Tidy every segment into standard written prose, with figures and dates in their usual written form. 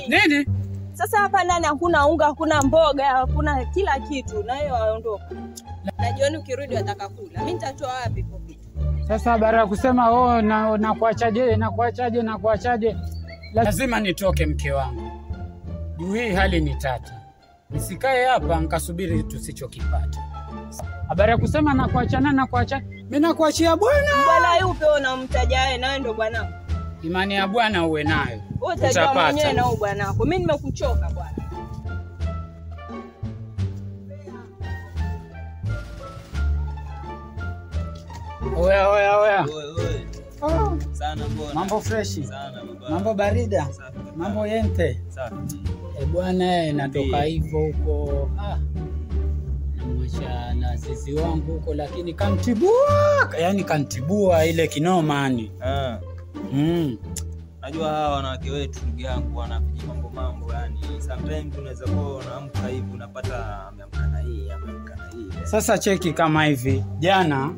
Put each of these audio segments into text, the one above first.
Nini? Sasa hapa ndani hakuna unga, hakuna mboga, hakuna kila kitu, na hiyo waondoka. Na jioni ukirudi wataka kula. Mimi nitatoa wapi hizo vitu? Sasa baada ya kusema oh, na kuachaje na kuachaje na kuachaje, lazima nitoke mke wangu. Juu hii hali ni tata. Nisikae hapa nikasubiri tusichokipata. Habari ya kusema na kuachana na kuacha, mimi nakuachia Bwana. Bwana yupi wewe unamtaja wewe na wewe ndo bwana? Imani ya Bwana uwe nayo. Wewe utajua mwenyewe na wewe bwana wako. Mimi nimekuchoka bwana. Oya oya oya. Oye. Oh. Sana bwana. Mambo freshi. Sana baba. Mambo barida. Safi. Mambo yente. Safi. E bwana, natoka hivyo huko. Namwacha na zizi wangu huko, lakini kantibua, yani kantibua ile kinoma yani. Najua hawa wanawake wetu ndugu yangu wanapiga mambo mambo yani. Sometimes unaweza kuwa unaamka hivi unapata ameamka na hii, ameamka na hii. Sasa cheki kama hivi. Jana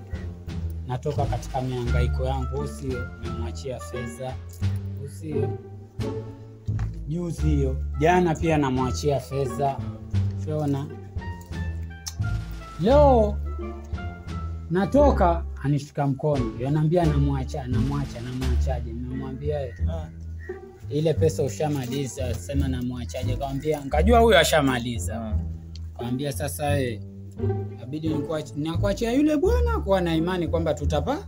natoka katika mihangaiko yangu, usio nimwachia fedha, usio juzi hiyo jana pia namwachia fedha, unaona. Leo natoka anishika mkono, ananiambia namwacha, namwacha, namwachaje? Nimemwambia yeye ile pesa ushamaliza, sema namwachaje? Kaambia nikajua huyo ashamaliza. Kaambia sasa wewe inabidi nikuachia yule bwana kwa na imani kwamba tutapa.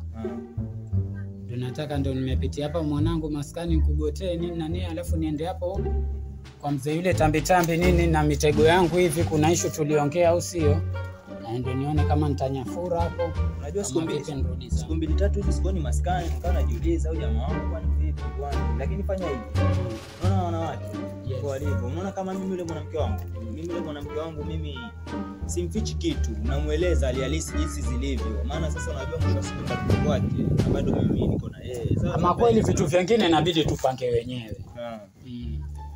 Tunataka ndo nimepitia hapa mwanangu maskani nikugotee nini na nini, alafu niende hapo kwa mzee yule tambi tambi nini na mitego yangu hivi, kuna issue tuliongea au sio? Na ndio nione kama nitanyafura hapo. Unajua siku mbili tatu hizi sikuoni maskani, nikawa najiuliza huyu jamaa wangu kwani vipi bwana? Lakini fanya hivi. Unaona wanawake kwa walivyo. Unaona kama mimi yule mwanamke wangu. Mimi yule mwanamke wangu mimi simfichi kitu, namueleza hali halisi jinsi zilivyo. Maana sasa unajua mwisho wa siku nitakuwa kwake na bado mimi niko na yeye. Sasa ama kweli vitu vingine inabidi tupange wenyewe.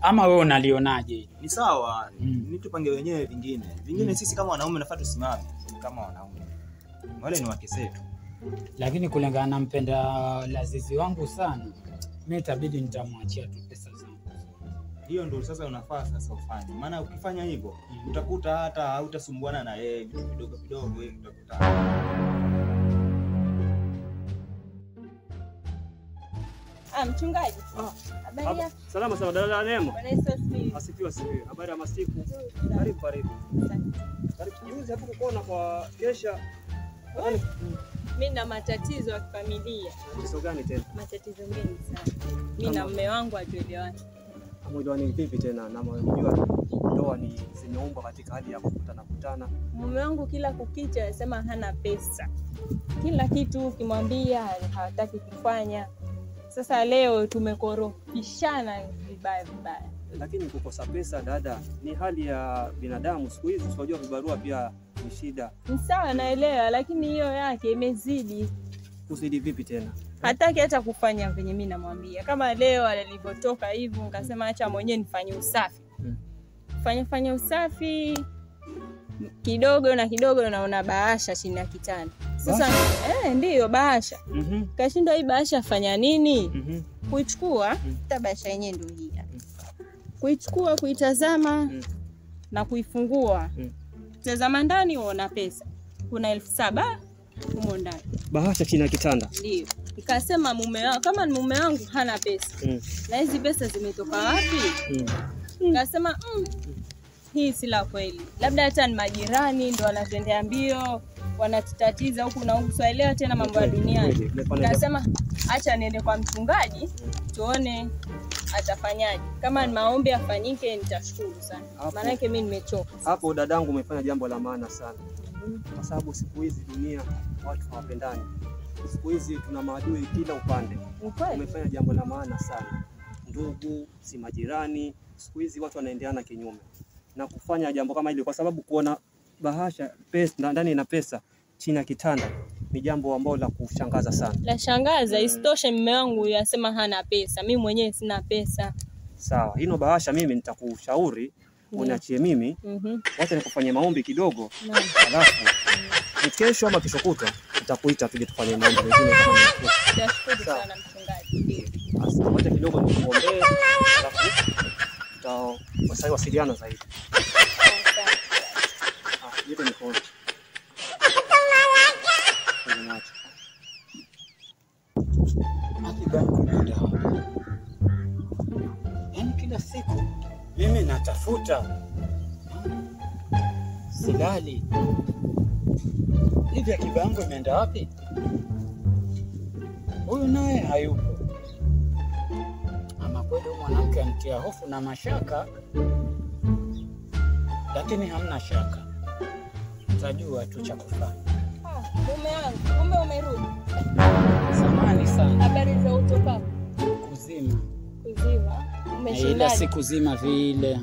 Ama wewe unalionaje? Ni sawa, ni tupange wenyewe vingine. Vingine sisi kama wanaume nafaa tusimame kama wanaume. Wale ni wake zetu. Lakini kulingana na mpenda lazizi wangu sana, mimi itabidi nitamwachia tu pesa zangu. Hiyo ndio sasa unafaa sasa ufanye. Maana ukifanya hivyo utakuta hata hautasumbuana na yeye, vitu vidogo vidogo hivi utakuta. Mchungaji. Habari yako? Salama sana dada Neema. Bwana Yesu asifiwe. Asifiwe asifiwe. Habari ya masiku. Karibu karibu. Karibu. Juzi hapo kukuona kwa kesha. Mimi na matatizo ya kifamilia. Matatizo gani tena? Matatizo mengi sana. Mimi na mume wangu hatuelewani. Hamuelewani vipi tena? Na mnajua ndoa ni zimeumbwa katika hali ya kukutana kutana. Mume wangu kila kukicha anasema hana pesa. Kila kitu ukimwambia hataki kufanya. Sasa leo tumekorofishana vibaya vibaya. Lakini kukosa pesa dada ni hali ya binadamu siku hizi, unajua vibarua pia ni shida. Ni sawa naelewa, lakini hiyo yake imezidi. Kuzidi vipi tena? Hataki hata kufanya venye mimi namwambia. Kama leo alivyotoka hivyo nikasema acha mwenyewe nifanye usafi. Fanya usafi kidogo na kidogo naona bahasha chini ya kitanda. Sasa ndio bahasha. Kashindwa hii bahasha fanya nini? Kuichukua, hata bahasha yenyewe ndio hii. Kuichukua, kuitazama na kuifungua. Tazama ndani uona pesa. Kuna 7,000 humo ndani. Bahasha chini ya kitanda. Ndio. Nikasema mume wangu, kama ni mume wangu hana pesa. Na hizi pesa zimetoka wapi? Nikasema hii si la kweli. Labda hata ni majirani ndio wanatendea mbio, wanatutatiza huku na huku, sielewa tena mambo ya duniani. Nikasema acha niende kwa mchungaji tuone atafanyaje. Kama ni maombi afanyike nitashukuru sana. Maana yake mimi nimechoka. Hapo dadangu umefanya jambo la maana sana. Kwa sababu siku hizi dunia watu hawapendani. Siku hizi tuna maadui kila upande. Umefanya jambo la maana sana. Ndugu, si majirani, siku hizi watu wanaendeana kinyume. Na kufanya jambo kama hili kwa sababu kuona bahasha pesa ndani ina pesa chini ya kitanda ni jambo ambalo la kushangaza sana. La shangaza, isitoshe mume wangu yasema hana pesa, mimi mwenyewe sina pesa. Sawa, hino bahasha mimi nitakushauri uniachie mimi. Wacha nikufanyie maombi kidogo. Alafu ni kesho ama kesho kutwa nitakuita tuje tufanye maombi mengine kama ni. Nitashukuru sana mchungaji. Asante, wacha kidogo nikuombee. Alafu Tutawasiliana zaidi. Nipe mikono. Yaani kila siku mimi natafuta, silali. Hivi akiba yangu imeenda wapi? Huyu naye hayupo. Ama kweli huyu mwanamke anitia hofu na mashaka, lakini hamna shaka, utajua tu cha kufanya. Mume wangu, kumbe umerudi. Samahani sana. Habari za utoka? Kuzima. Kuzima. Umeshindaje? Ila si kuzima vile.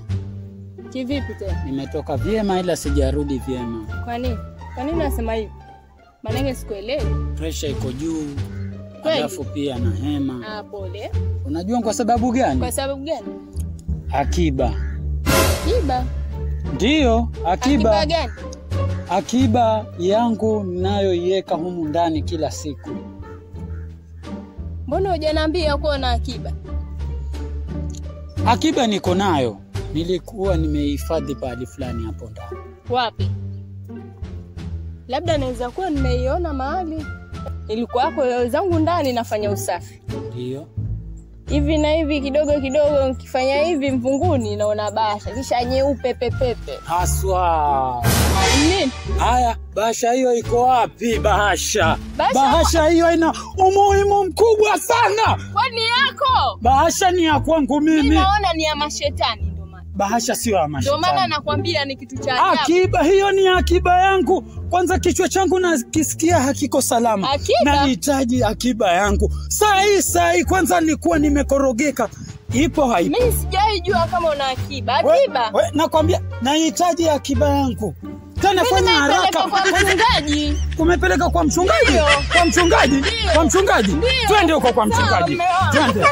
Kivipi tena? Nimetoka vyema ila sijarudi vyema. Kwa nini? Kwa nini unasema hivyo? Maana sikuelewi. Pressure iko juu. Alafu pia na hema. Ah, pole. Unajua kwa sababu gani? Kwa sababu gani? Akiba. Akiba? Ndio, akiba. Akiba gani? Akiba yangu ninayoiweka humu ndani kila siku. Mbona hujaniambia uko na akiba? Akiba niko nayo. Nilikuwa nimehifadhi pahali fulani hapo ndani. Wapi? Labda naweza kuwa nimeiona mahali. Ilikuwa hapo zangu ndani nafanya usafi. Ndio. Hivi na hivi kidogo kidogo nikifanya hivi mvunguni naona bahasha kisha nyeupe pepepe. Haswa. Nini? Haya, bahasha hiyo iko wapi bahasha? Bahasha hiyo ina umuhimu mkubwa sana. Kwani yako? Bahasha ni ya kwangu mimi. Mimi naona ni ya mashetani ndio maana. Bahasha sio ya mashetani. Ndio maana nakwambia ni kitu cha ajabu. Akiba hiyo ni akiba yangu. Kwanza kichwa changu nakisikia hakiko salama. Nahitaji akiba yangu. Saa hii kwanza nilikuwa nimekorogeka. Ipo haipo? Mimi sijaijua kama una akiba. Akiba? We, nakwambia nahitaji akiba yangu. Tena fanya haraka. Kwa mchungaji. Umepeleka kwa mchungaji? Kwa mchungaji? Kwa mchungaji? Twende huko kwa mchungaji. Twende.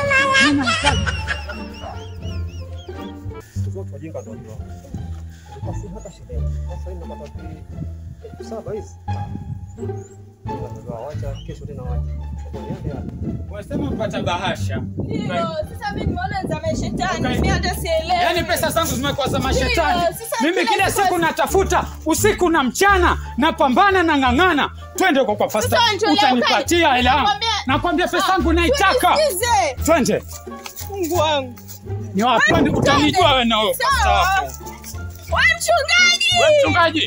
Wajinga ndio ndio. Basi hata shida. Sasa hivi napata 7,000 hizi. Ndio wacha kesho tena waje. Wasema mpata bahasha. Ndio, sasa mimi nimeona za mashetani. Mimi hata sielewi. Yaani pesa zangu zimekuwa za mashetani. Mimi kila siku natafuta usiku na mchana, napambana na ng'ang'ana. Twende huko kwa fasta. Utanipatia hela. Nakwambia pesa yangu naitaka. Twende. Mungu wangu. Ni wapi utanijua wewe na wewe pasta wako. Wewe mchungaji. Wewe mchungaji.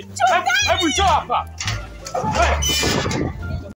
Hebu njoo hapa. Wewe.